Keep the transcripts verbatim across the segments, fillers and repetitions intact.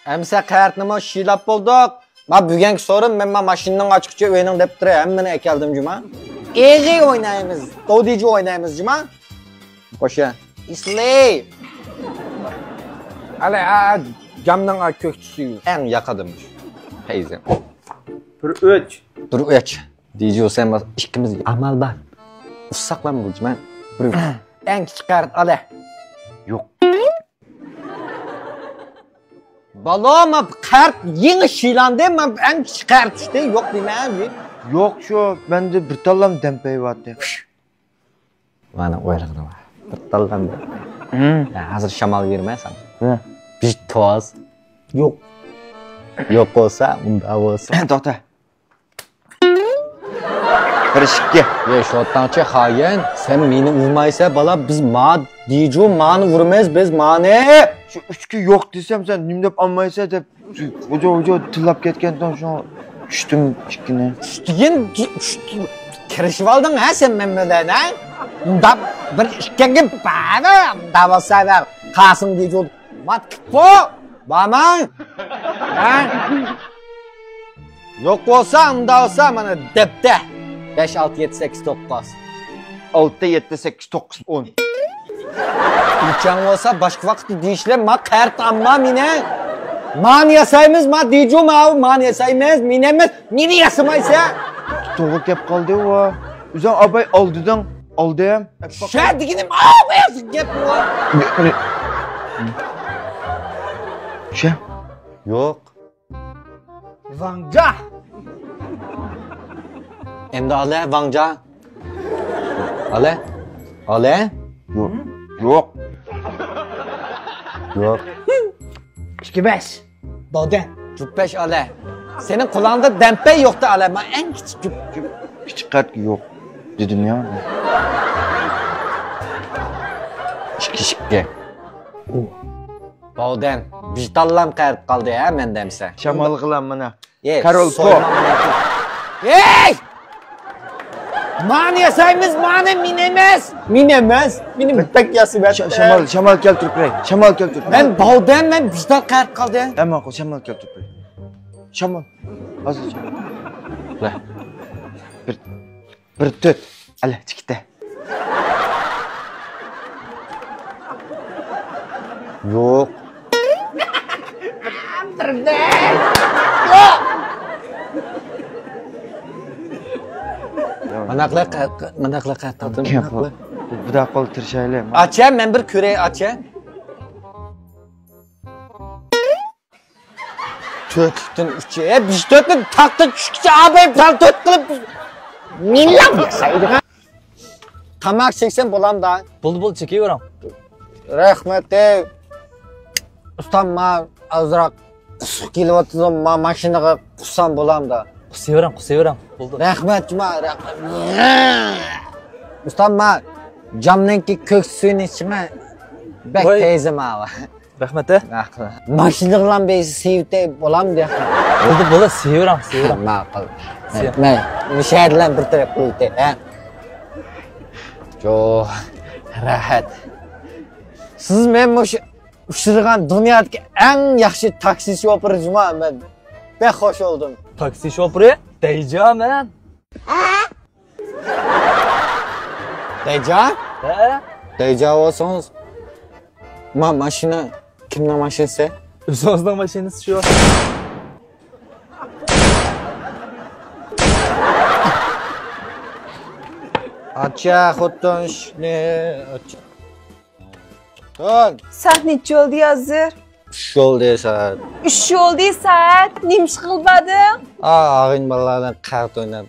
ئەمسە قەرتنىمۇ شىلاپ بولدۇق. ما بۈگۈنكى سورۇن، مەن ما ماشىنىنىڭ ئاچقۇچى ئۆينىڭ دەپتىرى، ھەممىنى ئەكەلدىم جۇما. ئېغى ئوينايمىز، دودىجۇ ئوينايمىز جۇما. قوشە. ئىسلەي. ئەلە، ئا، جامنىڭ ئا كۆكچىسى. ئەڭ ياقىدىمۇ شۇ. پەيزى. بىر ئۆچ. بىر ئۆچ. دىجۇ سەن بار، ئىككىمىز ئامال بار. ئۇسساقلام بۇ جۇما. بىر ئۆچ. ئەڭ كىچىك قەرت ئالە. يوق. بالا، ما قەرت يېڭى شىلاندى، ما ئەڭ كىچىك قەرت چىقتى. يوق دېمە. يوق، شۇ مەندە بىر تاللام دەمپەي بارتى. مانا ئويلىغىنى بار. بىر تاللام. ھە، ھازىر شامال بېرىمەن ساڭا. ھە. بىر توز. يوق. يوق بولسا، ئۇنداق بولسا. توختا. بىر ئىككى. يە، شوتاڭچى خايەن، سەن مېنى ئۇرمايسەن، بالا، بىز ما دىجۇ مانى ئۇرىمىز، بىز مانى. شۇ ئۈچكە يوق دېسەم، سەن نېمە دەپ ئالمايسەن دەپ، ۋۇجۇ، ۋۇجۇ تىللاپ كەتكەنتىڭ، شۇڭا چۈشتۈم ئىككىنى. چۈشتۈگىن، چۈشتۈ-، كىرىشىۋالدىڭ ھە سەن مەن بىلەن، ھە؟ ئۇنداق بىر ئىككىگە بار، ئۇنداق بولسا بار. قاسىم دىجۇ، ماتكىپو، بارماڭ. ھە؟ يوق بولسا، ئۇنداق بولسا، مانا دەپتە. بەش، ئالتە، يەتتە، سەككىز، توققۇز. ئالتە، يەتتە، سەككىز، توققۇز، ئون. ئىمكان بولسا، باشقا ۋاقىتتا دېيىشلەر، ما قەرت ئامما مېنى. مانى ياسايمىز، ما دىجۇ ماۋۇ، مانى ياسايمىز، مېنى ئەمەس، مېنى ياسىمايسەن. توغرا گەپ قالدى، ۋا. ئۆزۈڭ ئاباي ئالدىدىڭ، ئالدىم. شە دېگىنىم، ئاباي گەپ، ۋا. شە. يوق. ۋاڭجا! ئەمدى ئالە، ۋاڭجا. ئالە. ئالە. يوق. يوق. يوق. ئىككى بەش. باۋدەن. جۈپ بەش ئالە. سېنىڭ قولۇڭدا دەمپەي يوقتا ئالە. ما ئەڭ كىچىك جۈپ. جۈپ. كىچىك قەرتكە يوق دېدىم يا. ئىككى، ئىككى. باۋدەن، ۋىجدانلام قەرت قالدى ھە مەندە ئەمسە. شامالغىلام مانا. ئېي، كارول كو. سويما مانا. ئېي! مانى ياسايمىز، مانى مېنى ئەمەس. مېنى ئەمەس. مېنى بەك ياسىمەن. شا-، شامال، شامال كەلتۈرۈپ بېرەي. شامال كەلتۈرۈپ. مەن باۋدەن، مەن ۋىجدان قەرت قالدى. ھە ماقۇل، شامال كەلتۈرۈپ بېرەي. شامال. ھازىر شامال. بىر. بىر تۆت. ئەلە، چىقتى. يوق. مانداقلا، مانداقلا قەرت ئالدىم. بۇنداق قىل تىرىشايلى. ئاچە، مەن بىر كۆرەي، ئاچە. تۆتلۈكتىن ئۈچ. ئە، بىز تۆتنى تاختا چۈشكىچە ئاباي پال تۆت قىلىپ مىللاپ ياسايدىغان. تاماكا چەكسەم بولامدا؟ بولدى، بولدى، چېكىۋېرىڭ. رەھمەت، ئەي. ئۇستام، ما ئازراق قۇسقۇم كېلىۋاتىدۇ، ما ماشىنىغا قۇسسام بولامدا؟ قۇسۇۋېرىڭ، قۇسۇۋېرىڭ. بولدى. رەھمەت، جۇما، رەھمەت. ئۇستام، ما جامنىڭكى كۆك سۈيىنى ئىچىمەن. بەك ۋاي. تەيزى ماۋۇ. رەھمەت، ھە؟ ماقۇل. ماشىنىلارنى بىر سېۋىتەي بولامدۇ؟ بولدى، بولدى، سېۋىۋېرىڭ، سېۋىۋېرىڭ. ماقۇل. سېۋىپ. مەن مۇشۇ يەردىلەرنى بىر تەرەپ قىلىۋېتەي، ھە؟ جو، راھەت. سىز مەن مۇشۇ ئۇچرىغان دۇنيادىكى ئەڭ ياخشى تاكسى شوپۇرى جۇما، مەن بەك خوش بولدۇم. تاكسى شوپۇرى؟ دەيجا مەن. دەيجا؟ ھە؟ دەيجا بولسىڭىز، ما ماشىنا كىمنىڭ ماشىنىسى؟ ئۆزىڭىزنىڭ ماشىنىسى شۇ. ئاچا خوتۇن ئىشىكنى، ئاچا. تۇر. سائەت نەچچە بولدى ھازىر؟ ئۈچ بولدى سائەت. ئۈچ بولدى سائەت. نېمە ئىش قىلىپ باردىڭ؟ ئا، ئاغىنە بالىلار بىلەن قەرت ئويناپ.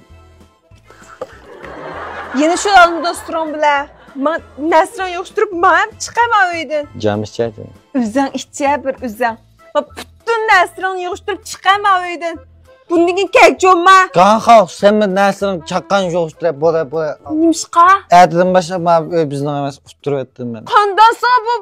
يەنە شۇ ئالما دوستلىرىڭ بىلەن. ماڭا نەرسىلىرىڭنى يىغىشتۇرۇپ، ماڭا چىقاي ماۋۇ ئۆيدىن. جام ئىچەي. ئۆزۈڭ ئىچە بىر ئۆزۈڭ. ما پۈتۈن نەرسىلىرىڭنى يىغىشتۇرۇپ چىقاي ماۋۇ ئۆيدىن. بۇندىن كېيىن كەلچۇما. گاڭخاۋ، سەن بىر نەرسىلىرىڭنى چاققان يىغىشتۇرۇپ، بولە، بولە. نېمىشقا؟ ئەتىدىن باشلاپ ماۋۇ ئۆي بىزنىڭ ئەمەس، ئۇتتۇرۇۋەتتىم مەن. قانداقسا بۇ